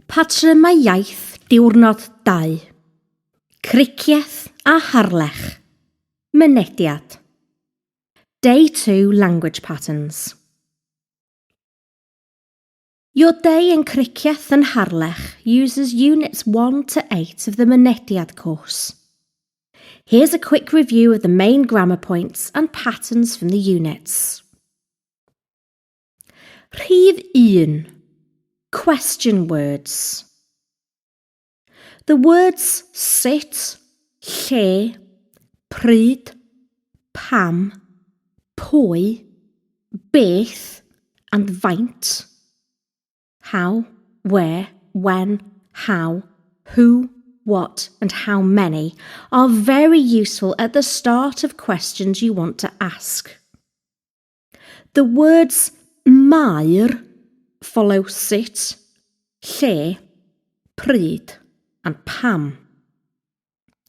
Patrymau iaith diwrnod 2. Cricieth a Harlech. Mynediad. Day 2 Language Patterns. Your day in Cricieth and Harlech uses Units 1 to 8 of the Mynediad course. Here's a quick review of the main grammar points and patterns from the units. Rhif 1. Question words. The words sut, lle, pryd, pam, pwy, beth, and faint, how, where, when, how, who, what, and how many are very useful at the start of questions you want to ask. The words mae'r follow sut, lle, pryd, and pam.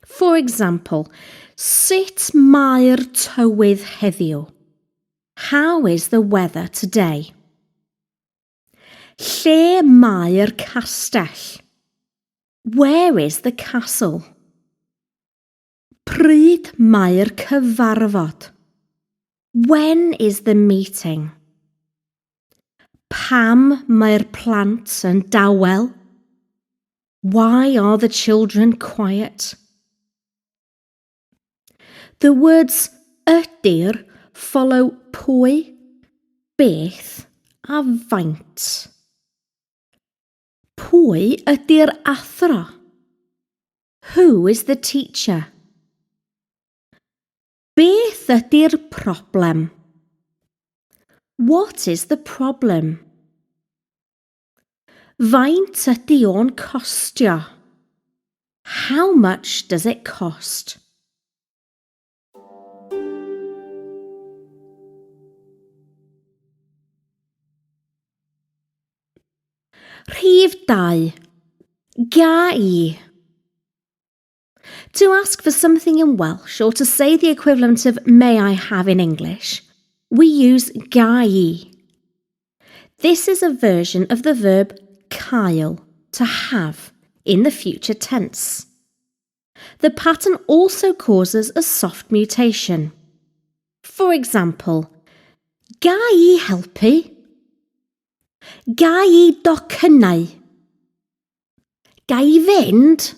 For example, sut mae'r tywydd heddiw? How is the weather today? Lle mae'r castell? Where is the castle? Pryd mae'r cyfarfod? When is the meeting? Pam mae'r plant yn dawel? Why are the children quiet? The words ydy'r follow pwy, beth a faint. Pwy ydy'r athro? Who is the teacher? Beth ydy'r problem? What is the problem? Faint ydy o'n costio? How much does it cost? Rhif 2. Ga i. To ask for something in Welsh or to say the equivalent of may I have in English, we use ga i. This is a version of the verb cael, to have, in the future tense. The pattern also causes a soft mutation. For example, ga i helpu? Ga i docynnau? Ga i fynd?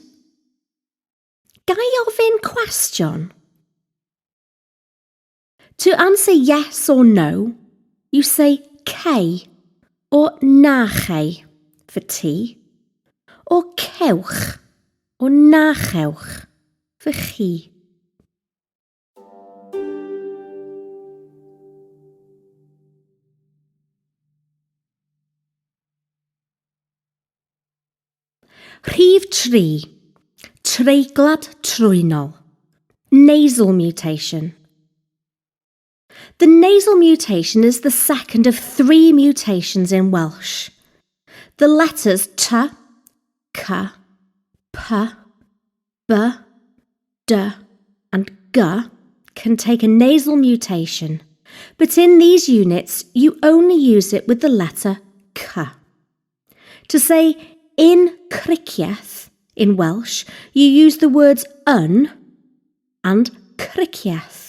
Ga i ofyn cwestiwn? To answer yes or no, you say cei or na chei for ti, or cewch or na chewch for chi. Rhif 3. Treiglad trwynol. Nasal mutation. The nasal mutation is the second of three mutations in Welsh. The letters T, C, P, B, D, and G can take a nasal mutation, but in these units you only use it with the letter K. To say in Cricieth in Welsh, you use the words yn and Cricieth.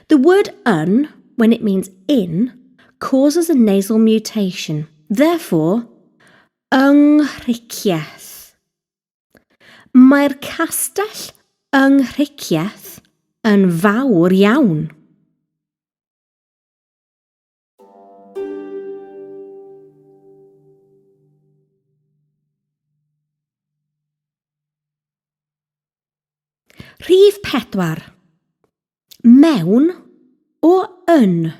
The word yn, when it means in, causes a nasal mutation. Therefore, yng Nghricieth. Mae'r castell yng Nghricieth yn fawr iawn. Rhif 4. Mewn o yn.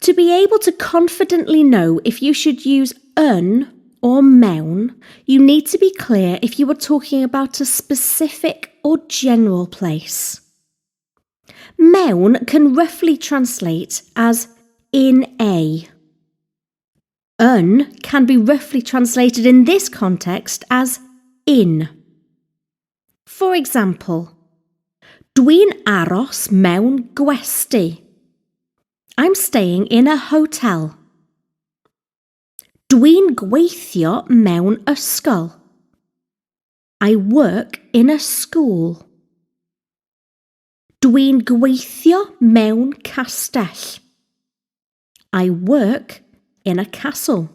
To be able to confidently know if you should use yn or mewn, you need to be clear if you are talking about a specific or general place. Mewn can roughly translate as in a. Yn can be roughly translated in this context as in. For example, Dwi'n aros mewn gwesty. I'm staying in a hotel. Dwi'n gweithio mewn ysgol. I work in a school. Dwi'n gweithio mewn castell. I work in a castle.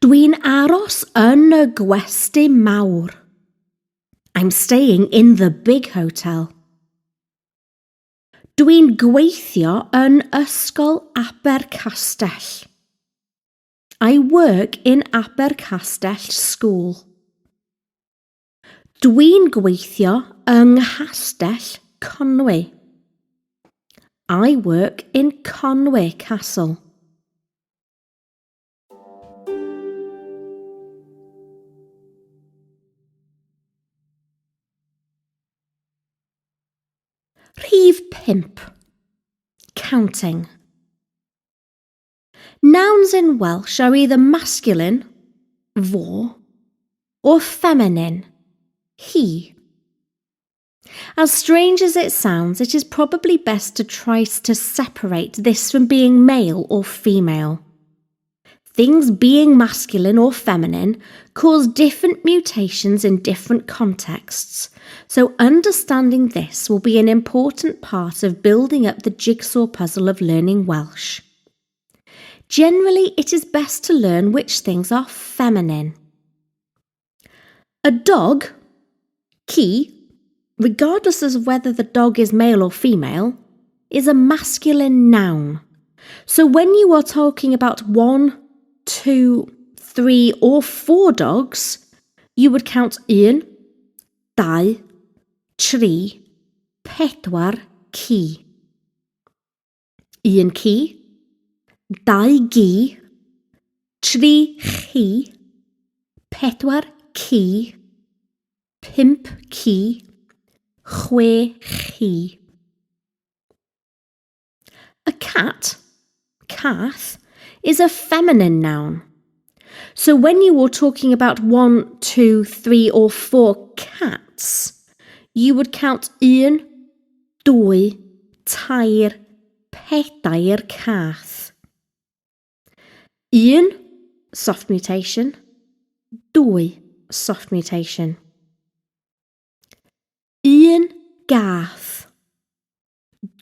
Dwi'n aros yn y gwesty mawr. I'm staying in the big hotel. Dwi'n gweithio yn Ysgol Abercastell. I work in Abercastell School. Dwi'n gweithio yng Nghastell Conwy. I work in Conwy Castle. Rhif 5. Counting. Nouns in Welsh are either masculine, fo, or feminine, he. As strange as it sounds, it is probably best to try to separate this from being male or female. Things being masculine or feminine cause different mutations in different contexts, so understanding this will be an important part of building up the jigsaw puzzle of learning Welsh. Generally, it is best to learn which things are feminine. A dog, ci, regardless of whether the dog is male or female, is a masculine noun. So when you are talking about one, two, three, or four dogs, you would count un, dau, tri, pedwar ci. Un ci, dau gi, tri chi, pedwar ci, pump ci, chwe chi. A cat, cath, is a feminine noun. So when you are talking about one, two, three, or four cats, you would count un, dwy, tair, pedair cath. Un, soft mutation. Dwy, soft mutation. Un gath.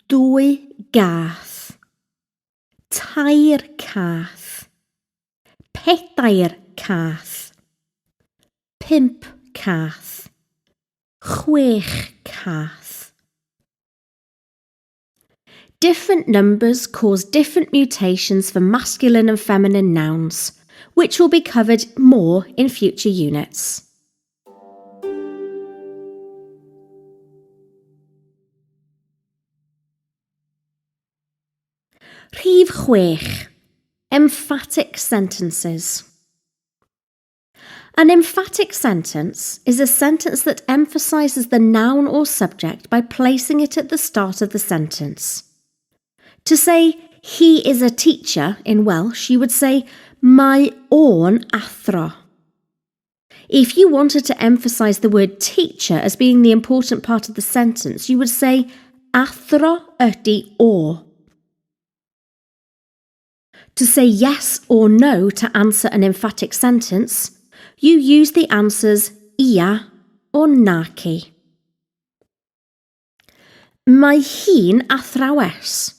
Dwy gath. Tair cath. Pedair cath. Pump cath. Chwech cath. Different numbers cause different mutations for masculine and feminine nouns, which will be covered more in future units. Rhif 6. Emphatic sentences. An emphatic sentence is a sentence that emphasizes the noun or subject by placing it at the start of the sentence. To say, he is a teacher in Welsh, you would say, mae o'n athro. If you wanted to emphasize the word teacher as being the important part of the sentence, you would say, athro ydy o. To say yes or no to answer an emphatic sentence, you use the answers ia or naci. Mae hi'n athrawes.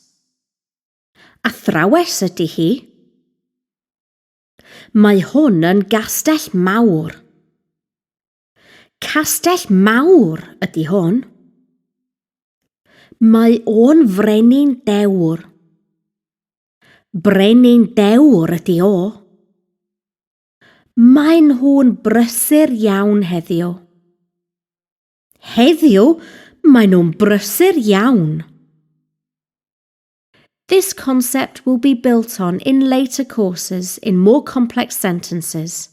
Athrawes ydy hi. Mae hwn yn gastell mawr. Castell mawr ydy hwn. Mae o'n frenin dewr. Brenin dewr ydy o. Maen nhw'n brysur iawn heddiw. Heddiw, maen nhw'n brysur iawn. This concept will be built on in later courses in more complex sentences,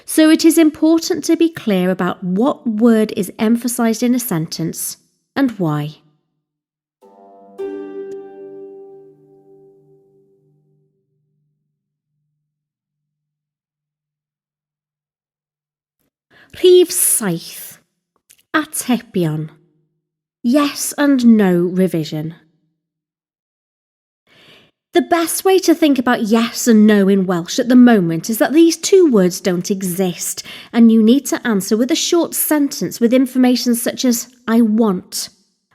so it is important to be clear about what word is emphasised in a sentence and why. Rhif 7. Atebion. Yes and no revision. The best way to think about yes and no in Welsh at the moment is that these two words don't exist, and you need to answer with a short sentence with information such as I want,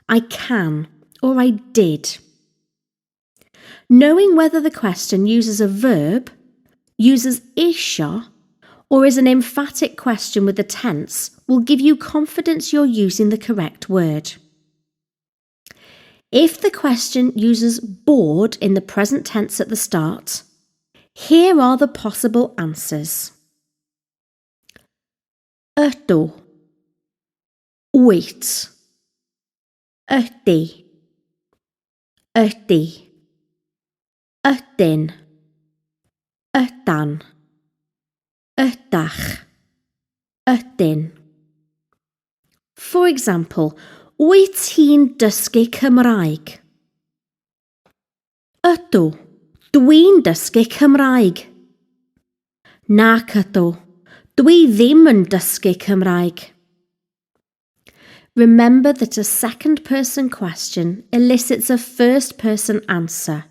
I can, or I did. Knowing whether the question uses a verb, uses isio, or is an emphatic question with a tense will give you confidence you're using the correct word. If the question uses bod in the present tense at the start, here are the possible answers. Ydw. Wyt. Ydy. Ydy. Ydyn. Ydan. Ydach. Ydyn. For example, wyt ti'n dysgu Cymraeg? Ydw, dwi'n dysgu Cymraeg. Nac ydw, dwi ddim yn dysgu Cymraeg. Remember that a second person question elicits a first person answer,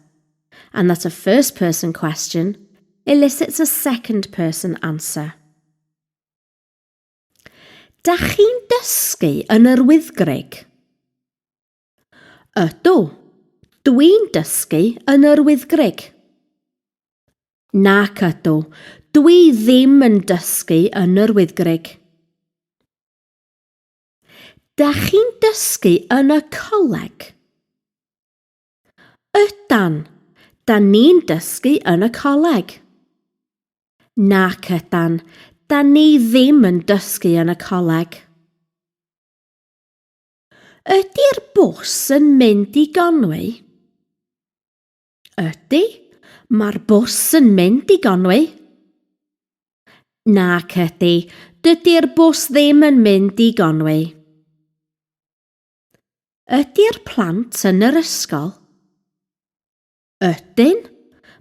and that a first person question elicits a second person answer. Dach chi'n dysgu yn yr Wyddgrug? Ydw, dwi'n dysgu yn yr Wyddgrug. Nac ydw, dwi ddim yn dysgu yn yr Wyddgrug. Dach chi'n dysgu yn y coleg? Ydan, da ni'n dysgu yn y coleg. Nac ydan, da ni ddim yn dysgu yn y coleg. Ydy'r bws yn mynd i Gonwy? Ydy, mae'r bws yn mynd i Gonwy. Nac ydy, dydy'r bws ddim yn mynd i Gonwy. Ydy'r plant yn yr ysgol? Ydyn,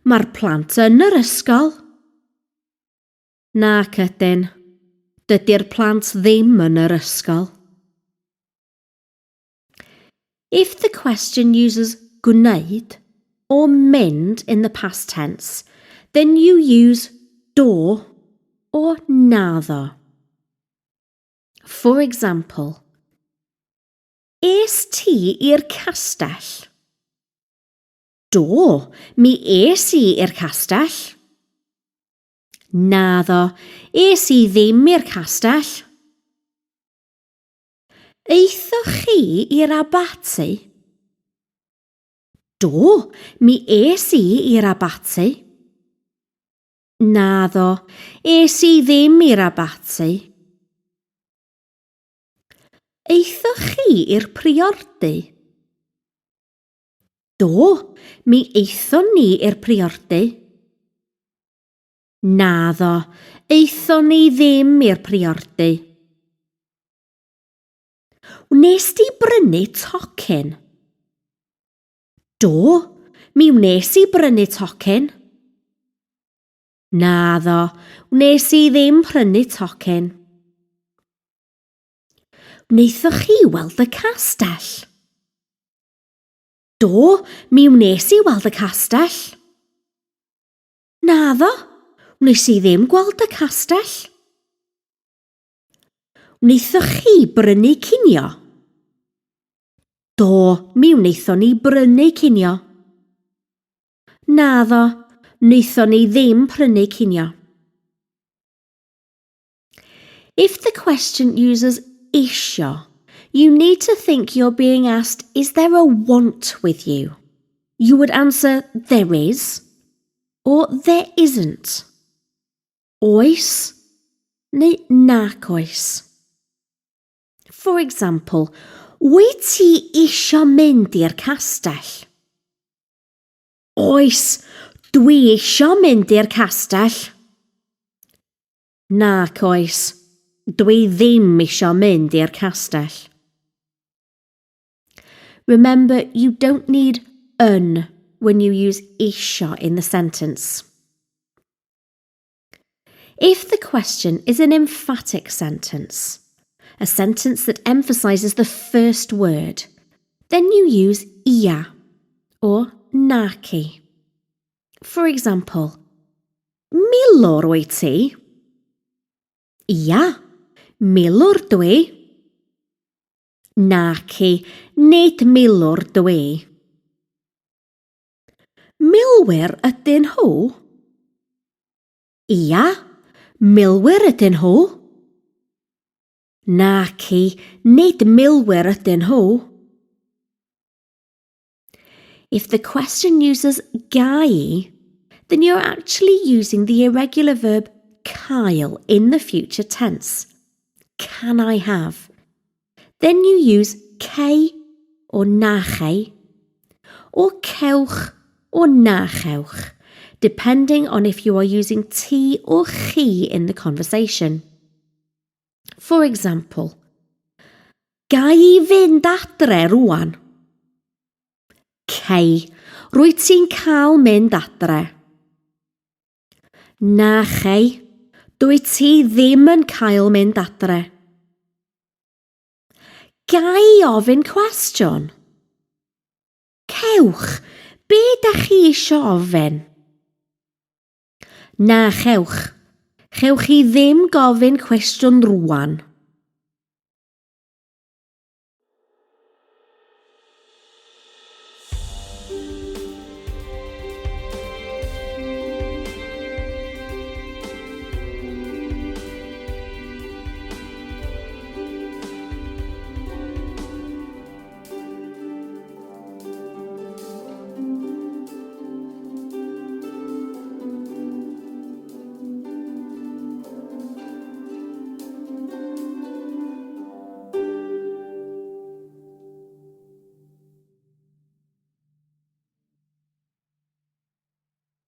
mae'r plant yn yr ysgol. Nac ydyn, dydy'r plant ddim yn yr ysgol. If the question uses gwneud or mynd in the past tense, then you use do or naddo. For example, Es ti i'r castell? Do, mi es i i'r castell. Naddo, es i ddim i'r castell. Aethoch chi i'r abaty? Do, mi es i i'r abaty. Naddo, es i ddim i'r abaty. Aethoch chi i'r priordy? Do, mi aethon ni i'r priordy. Naddo, aethon ni ddim i'r priordy. Wnes di brynu tocyn? Do, mi wnes i brynu tocyn. Naddo, wnes i ddim prynu tocyn. Wnaethoch chi weld y castell? Do, mi wnes i weld y castell. Naddo, wnes i ddim gweld y castell. Wnaethoch chi brynu cinio? Do, mi wnaethon ni brynu cinio. Naddo, wnaethon ni ddim prynu cinio. If the question uses isio, you need to think you're being asked, is there a want with you? You would answer, there is, or there isn't. Oes neu nac oes. For example, wyt ti isio mynd i'r castell? Oes, dwi isio mynd i'r castell. Nac oes, dwi ddim isio mynd i'r castell. Remember, you don't need yn when you use isio in the sentence. If the question is an emphatic sentence, a sentence that emphasises the first word, then you use ia or naci. For example, Milwr wyt ti? Ia, milwr dwi. Naci, nid milwr dwi. Milwyr ydyn nhw? Ia, milwyr ydyn nhw. Naci, nid milwyr ydyn nhw. If the question uses ga i, then you're actually using the irregular verb cael in the future tense. Can I have? Then you use cei or na chei, or cewch or na chewch, depending on if you are using ti or chi in the conversation. For example, Ga i fynd adre rwan? Cei, rwyt ti'n cael mynd adre. Na chei, dwyt ti ddim yn cael mynd adre. Ga i ofyn cwestiwn? Cewch, be da chi isio ofyn? Na chewch. Chewch chi ddim gofyn cwestiwn rwan.